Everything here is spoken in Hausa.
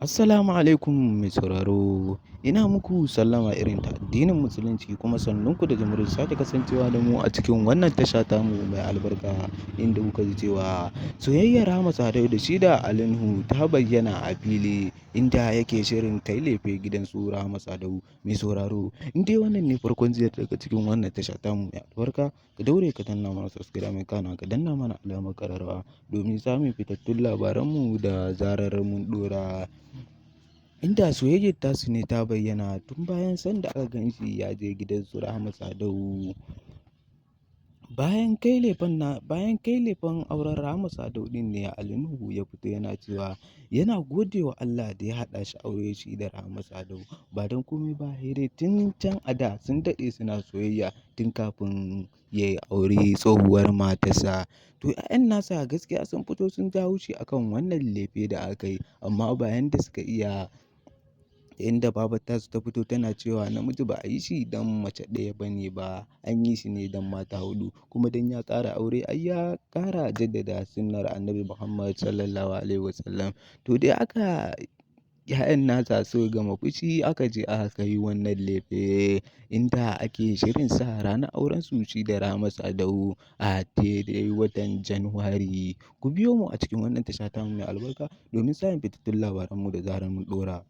Assalamu alaikum mai sauraro, ina muku sallama irin ta addinin Musulunci, kuma sannunku da jimirin sake kasancewa da mu a cikin wannan tasha tamu mai albarka, inda kuka ji cewa soyayyar Rahama Sadau da shi da Ali Nuhu ta bayyana a fili, inda yake shirin kai lefe gidan su Rahama Sadau. Mai sauraro, in dai wannan ne farkon ziyartar ka cikin wannan tasha tamu mai albarka, ka daure ka danna mana subscribe, kana ka danna mana alamar ƙararrawa domin samun fitattun labaranmu da zarar mun ɗora. Inda soyayyar tasu ne ta bayyana tun bayan sanda aka gan shi ya je gidan su Rahama Sadau. Bayan kai lefen auren Rahama Sadau ɗin ne Ali Nuhu ya fito yana cewa yana gode wa Allah da ya haɗa shi aure shi da Rahama Sadau, ba don komai ba sai dai tun can a da sun daɗe suna soyayya tun kafin ya yi aure tsohuwar matarsa. To, 'ya'yan nasa gaskiya sun fito sun ja haushi akan wannan lefe da aka yi, amma bayan da suka iya, inda babar tasu ta fito tana cewa namiji ba a yi shi don mace ɗaya ba ne ba, an yi shi ne don mata huɗu, kuma don ya ƙara aure ai ya ƙara jaddada sunnar Annabi Muhammad Sallallahu Alaihi Wasallam. To dai aka 'ya'yan nasa suka gama fushi, aka je aka kai wannan lefe, inda ake shirin sa ranar auren su shi da Rahama Sadau a daidai watan Januwari. Ku biyo mu a cikin wannan tasha tamu mai albarka domin samun fitattun labaranmu da zarar mun ɗora.